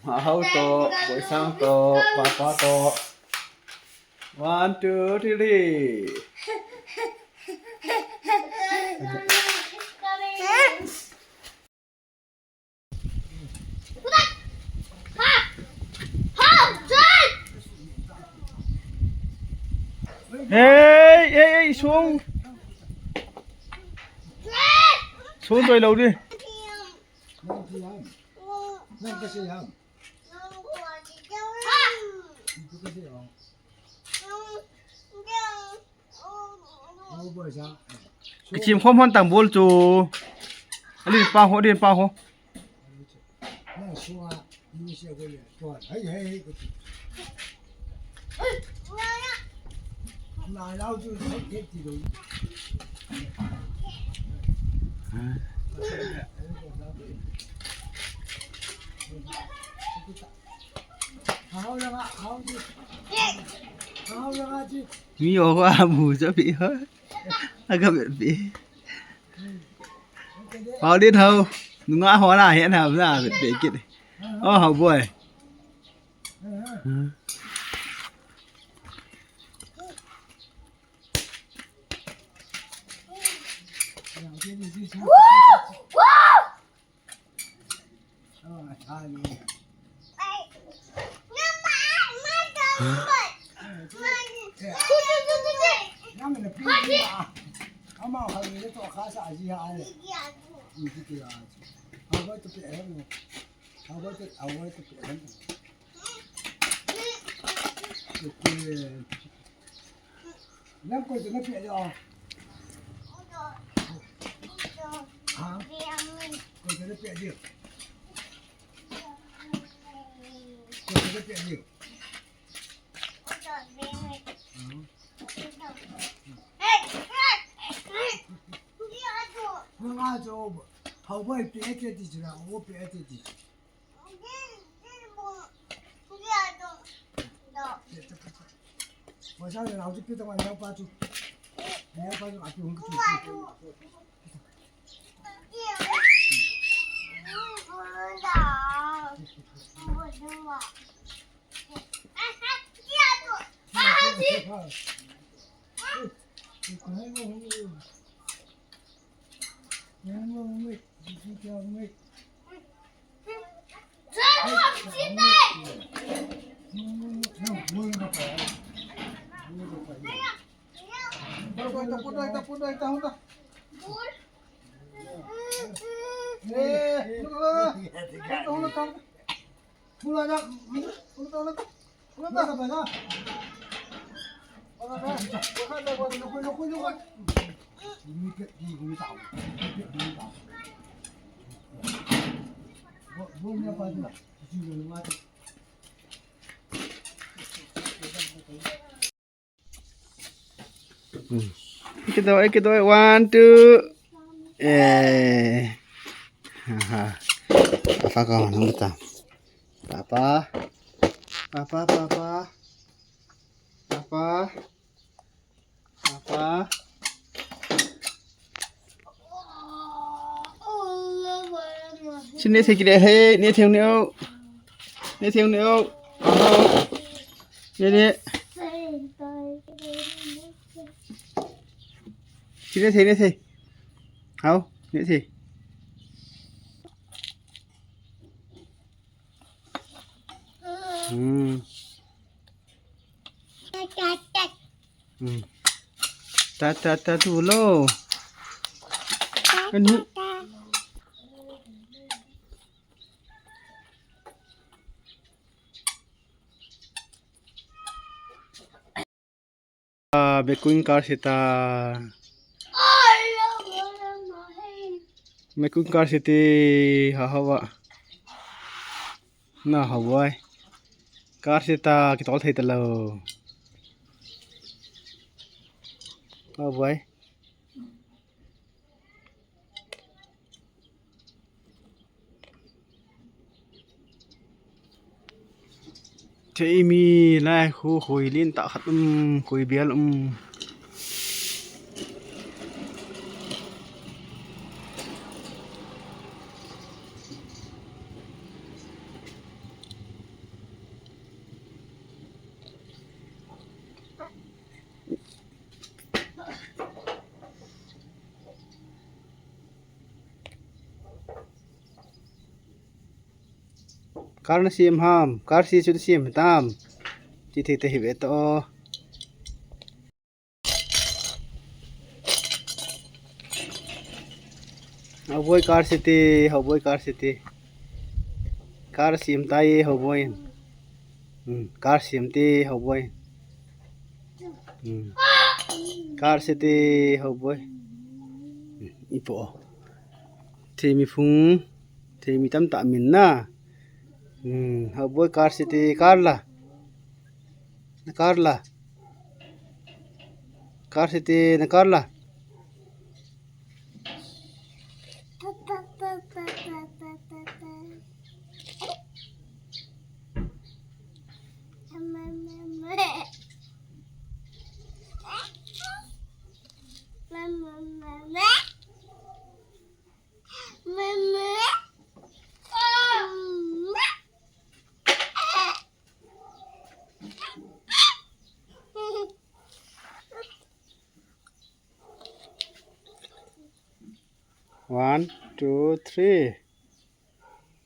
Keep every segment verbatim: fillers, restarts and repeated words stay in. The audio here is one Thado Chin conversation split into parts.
Hao to, Boisang to, Papa to. One, two, three. Hey, hey, hey, sung. Sung toi lou di. Ichim khom hon tang bol chu. Alin pa ho, alin pa ho. Mi yo ko amu cho pi ho. Aga bet pi. Hao di thao. Nunga ho na he na na bet pi kit. Oh, hao boy. Nang koi tena pia dia. Ha? Koi tena pia dia. Koi tena pia dia. Hmm. Nang a jo, hao bai pia dia di jira, o pia dia di. Hmm. Kita, kita, one, two. Eh. Aha. Apa kau nak minta? Papa. Papa, papa. Papa. Papa. Sini sikit deh, hei, ni tengok ni, oh. Ni tengok ni, oh. Oh. Ni, ni. Sini, sini, sini. Hao, ni, sini. Hmm. Hmm. Ta, ta, ta, tu lo. Kan hu. Ah, mekuin kar sita. Mekuin kar siti, ha, ha, wa. Na, ha, wa. Kar sita, kitol thei ta lo. Ha, wa. Thei mi lai khu khoi lin tah khat um, khoi bial um. Car na sem ham, car se chu na sem tam. Ti thei ta hi ve to. Haoboi car se te, Haoboi car se te. Car sem tai Haoboi. Hmm, car sem te Haoboi. Hmm. Car se te Haoboi. Hmm, ipo. Thei mi phung, thei mi tam ta min na. Hmm, Haoboi car se te, car la. Na car la. Car se te, na car la. One, two, three.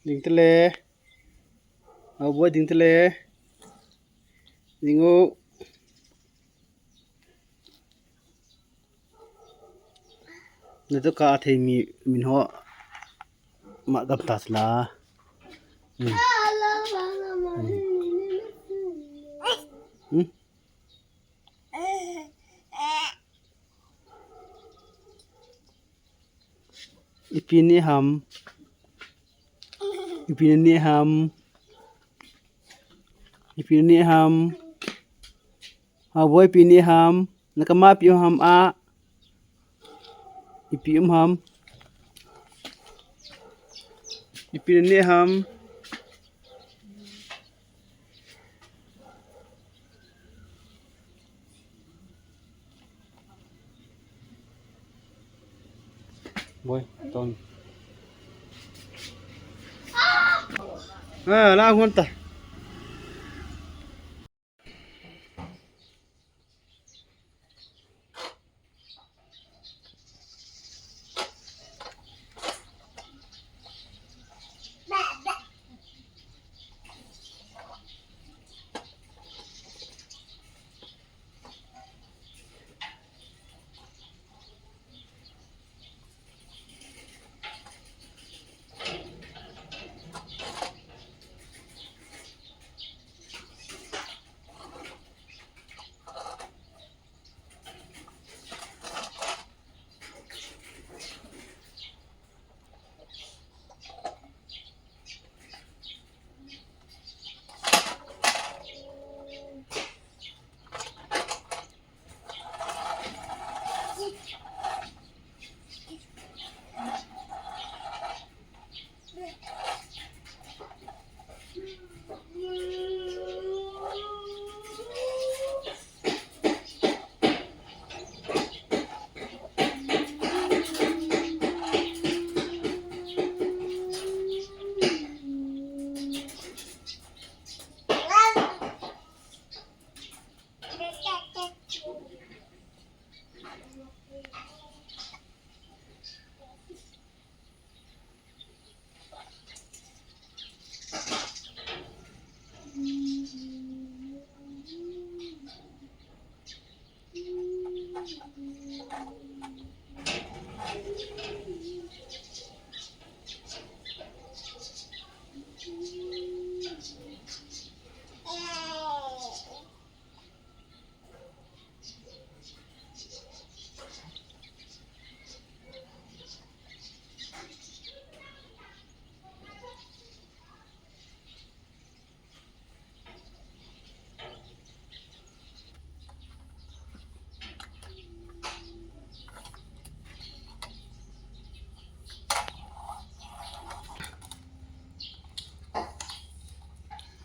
Ding tele. Haoboi ding tele. Ding o. Na to ka thei mi min ho. Ma gam ta la. Hmm. Hmm. Ipi neh ham. Ipi neh ham. Ipi neh ham. Haoboi ipi neh ham. Na kama ipi um ham a. Ipi um ham. Ipi neh ham. Boi, ton. Ah, la ngon ta.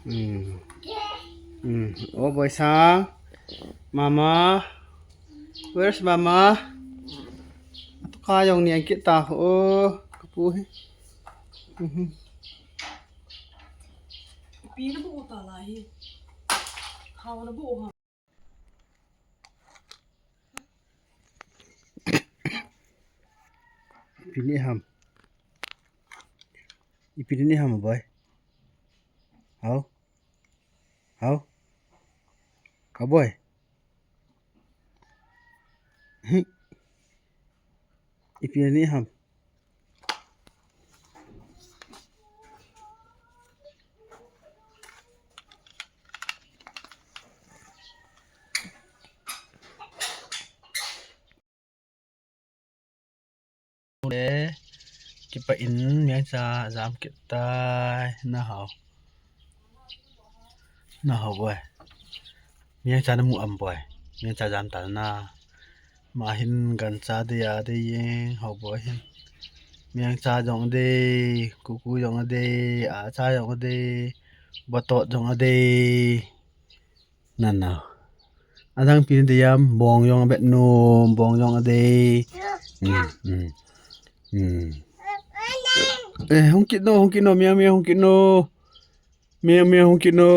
Hmm. Hmm. Oh, boy sa. Mama. Where's mama? Atu ka jong ni ang kita. Oh, kapu hi. Mhm. Pi na bu ta la hi. Hao na bu ha. Ipi neh ham. Ipi neh ham, boy. Hao. Hao. Ka boy. Hi. Ipi ni ham. Le, kipah in, mengcha jam kit tai, na hao. Na hao boy. Mengcha na mu am boy. Mengcha jam ta na. Ma hin gancha dei a dei jeng, hao boy hin. Mengcha jong dei, kuku jong dei, acha jong dei, batot jong dei. Nana. Adang pi na dei am, bong jong abet nom, bong jong adei. Hmm, hmm, hmm. Eh, hung kit no, hung kit no, meng, meng, hung kit no. Meng, meng, hung kit no.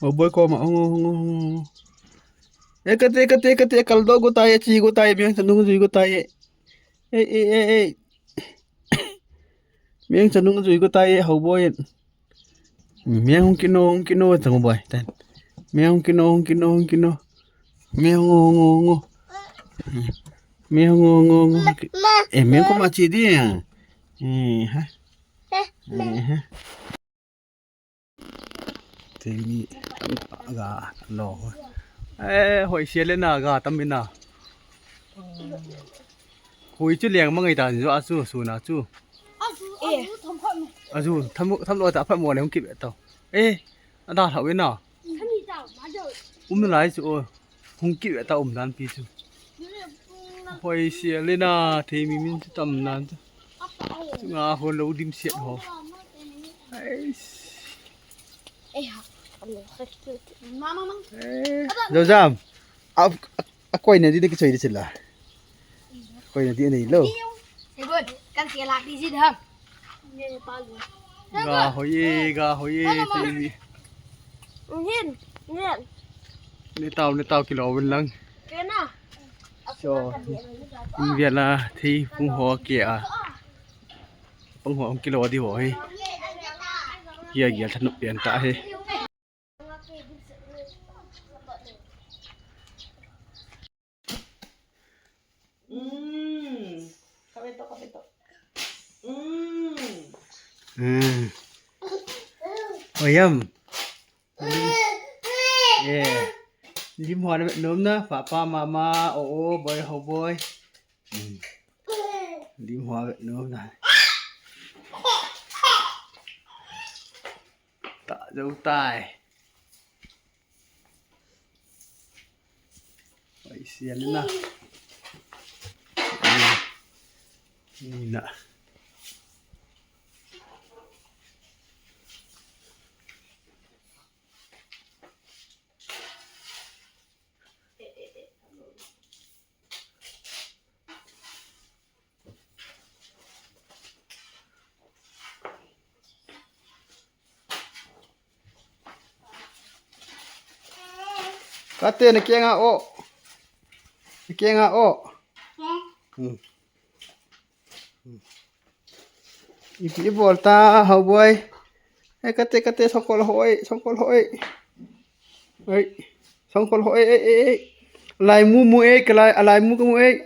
O boy ko ma, hung, hung, hung, hung. Eh, kate, kate, kate, kal do go tai, chi go tai, meng, chanung jui go tai. Eh, eh, eh, eh. Meng, chanung jui go tai, hao boy. Meng hung kit no, hung kit no, tang boy. Tan. Meng hung kit no, hung kit no, hung kit no. Meng hung, hung, hung, hung. Meng hung, hung, hung, hung. Eh, meng ko ma chi di ya. Eh, ha. Eh, ha. Temi tam ga lo. Eh, hoi sia le na ga tam ina. Hui chu leng ma ngai ta jo a chu su na chu. Azu, azu, tham khat. Azu, tham, tham lo ta phat mo le hung kit ve tau. Eh, ada thau ve na. Tham ni tau, ma jo. Um na lai chu o. Hung kit ve ta um dan pi chu. Hoi sia le na, thei mi min chu tam nan chu. Chu nga ho lo dim siat ho. Ais. Eh, ha. Mama, mama. Eh, jo jam. A, a, a koi na di de ki choi di sila. Koi na di nei lo. Segun, kan sia la di si dam. Ga hoi e, ga hoi e, thei mi. Hin, hin. Ni tau, ni tau kilo win lang. Kena. So, in via la thei pung ho ke a. Pung ho kilo di ho he. Gia gia thanu pian ta he. Oi am. Yeah. Lim ho na nom na, papa, mama, o, o, boy, ho, boy. Lim ho na nom na. Ta jou tai. Oi, sian na. Ni na. Kate na kenga o. Na kenga o. Hmm. Ipi ibol ta, hao boy. Eh, kate, kate, songkol hoi, songkol hoi. Oi, songkol hoi, eh, eh, eh. Lai mu mu, eh, kalai, alai mu ka mu, eh.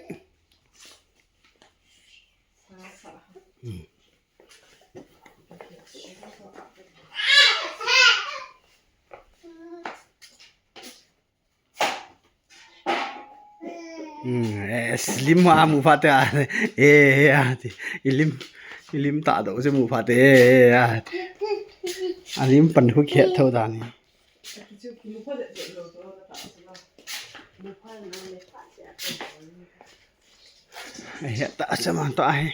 Hmm, eh, slim ma mu phat a. Eh, eh, ah, ti. Ilim, ilim ta do se mu phat e, eh, eh, ah, ti. Alim pan hu khe tho da ni. Eh, ta sa ma ta he.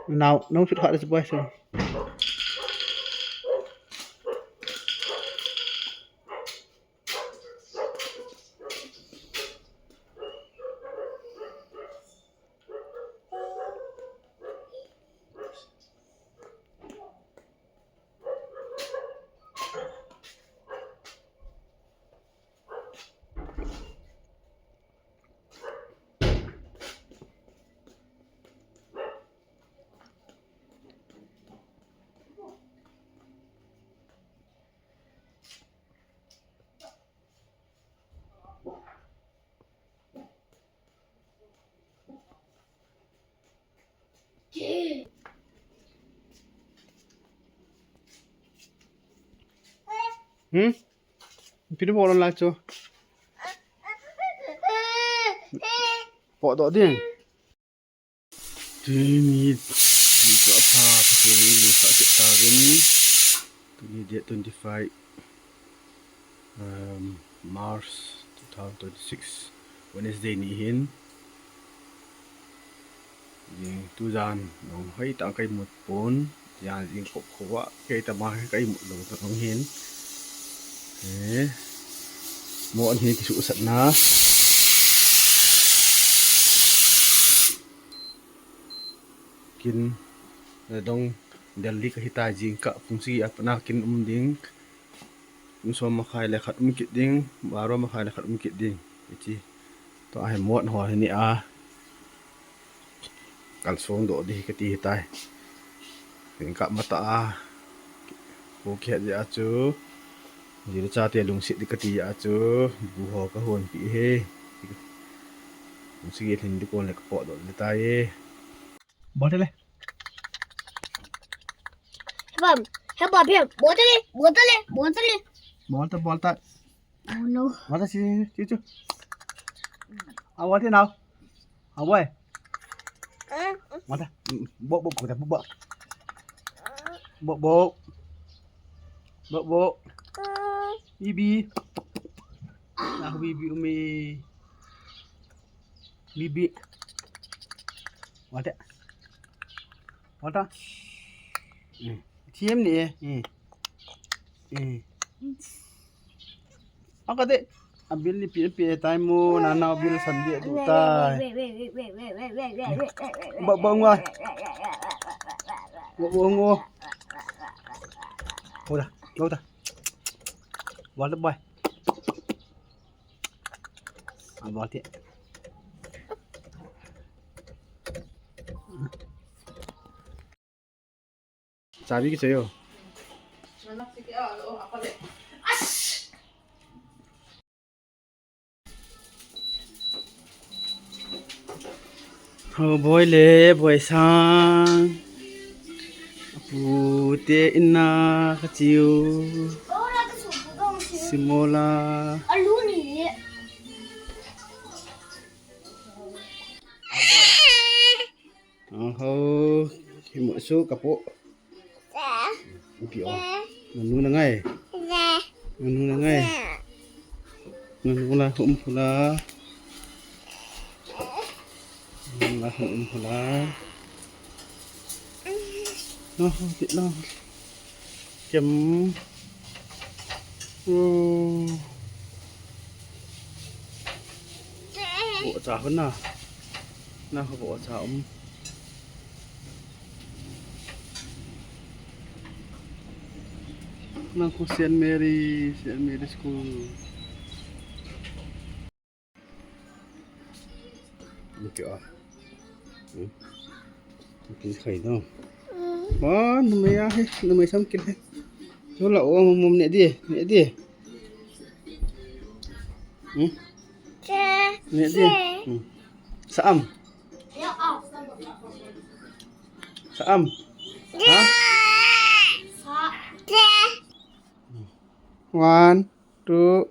Now, no fit hot as boy so. Hmm? Pinu mo lang chu. Potdoh ding. Tuni, tuni chu apha, tuni ni sa se ta vin. Tuni date twenty-five, um, March two thousand twenty-six, Wednesday ni hin. Jing tujan nong hoi tah kai mut pon, jan jing kop kho a, kei tama kai mut lou ta nong hin. Eh, mo an hin kisu sat na. Kin, eh, dong Delhi ka hita jing ka pung sagi a pat na kin um ding. Pung som makhai le khat um kit ding, baro makhai le khat um kit ding. Iti. Tua hi mot ho hi ni a. Kalsong doh ding kati hitai. Kin ka mata a. Ko khet jeh a chu. Jile chate lungset ding kati jeh a chu. Bu ho ka hon pi he. Lungset ding kon le ka potdoh ding tai. Bottle le. Hebam, hebam, hebam. Bottle le, bottle le, bottle le. Bottle, bottle. Oh no. Bottle, si, si, si, si. Ah, bottle now. Ah, boy. Bottle. Bo, bo, bo, bo, bo. Bo, bo. Bo, bo. Bibi. Ah, bibi umi. Bibi. Wata. Wata. Hmm. Thiam ni e. Hmm. Hmm. Aka de. Abil ni pi pi time mo na na bil san de du tai. Ba ba ngwa. Ba ba ngwa. Hoda. Hoda. Wala boy. Abati. Chabi kichoi o. Ho boy le boy sang. Pute inna kachiu. Simola. Alu ni. Oho, himu su kapo. Ipi o. Nganu na ngai. Nganu na ngai. Nganu la hum pula. Nganu la hum pula. Oho, ti la. Kem. Oh. Vohcha hon na. Na ho vohcha um. Nang khu Saint Mary, Saint Mary School. Ni kio a. Hmm. Kin khai no. Wa, numei a he, numei sam kin he. Chu la o mum mum ne di, ne di. Hmm? Ne di. Hmm. Sa am. Sa am. Ha? One. Two.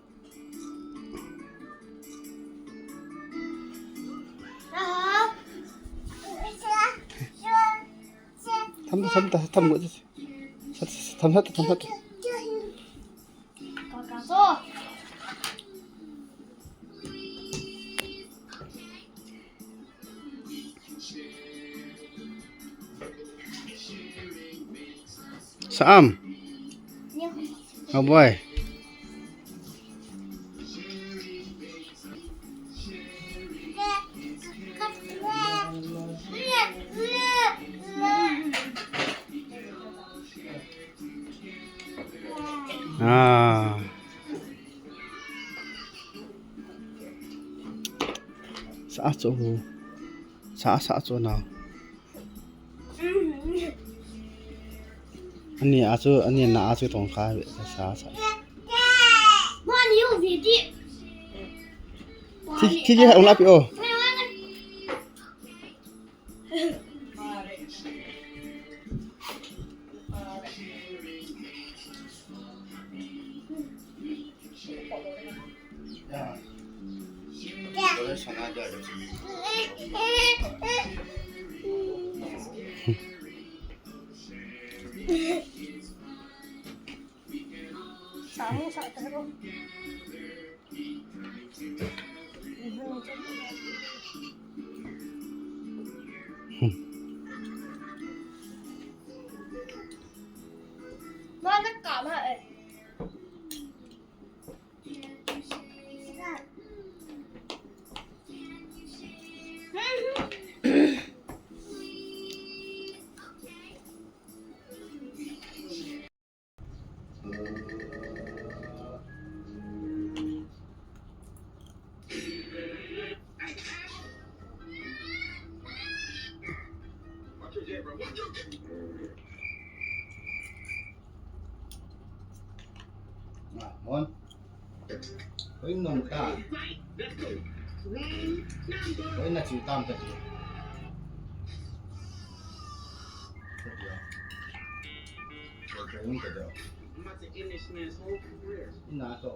Tham, tham, tham, tham, tham, tham, tham. Sa am. Oh boy. Ah. Sa a chu. Sa, sa chu na. Ani a chu, ani na a chu tong kha sa sa. Thi, thi, thi, ong la pi o. Mana kama eh. Ah, mon. Koi nong ta. Koi na chu tam ta ti. Koi nong ta do. Ina to.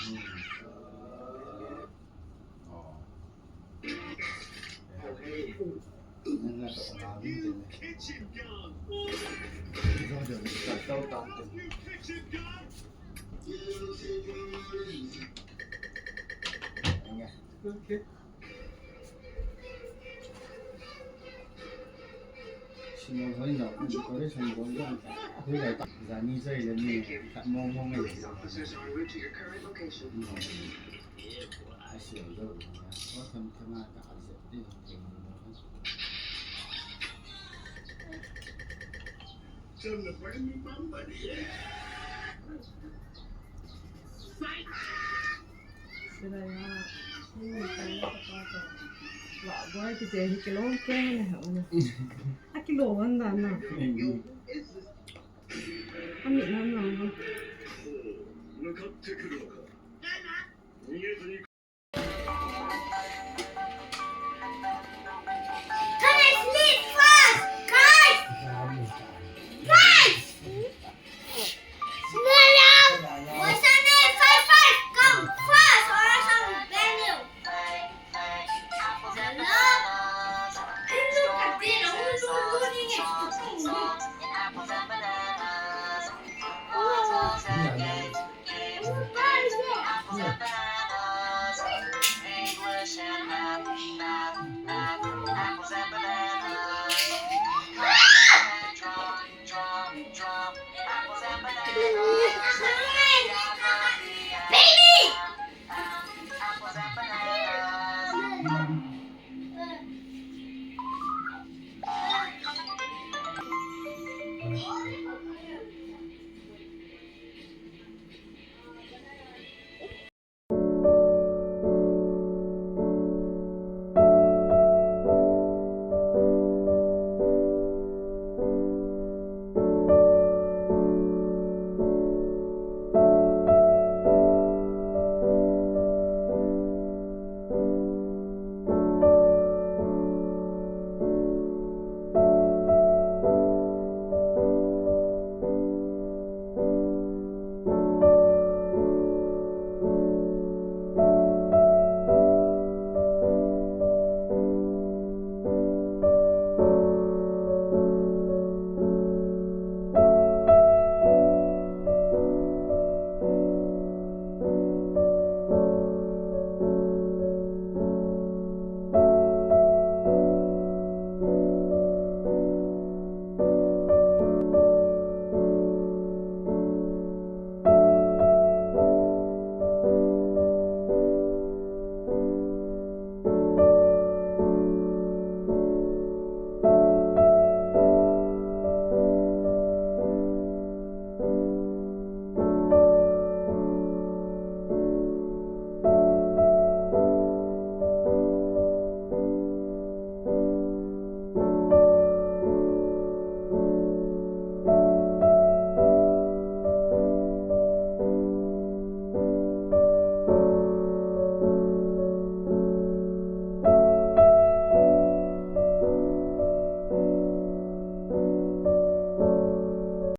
Hmm. Oh. Sila ya, hmm, kaya ka pa ka. Wa, boy, ki je hi kilo ke ne ha una. A kilo wan da na. Ami na na na.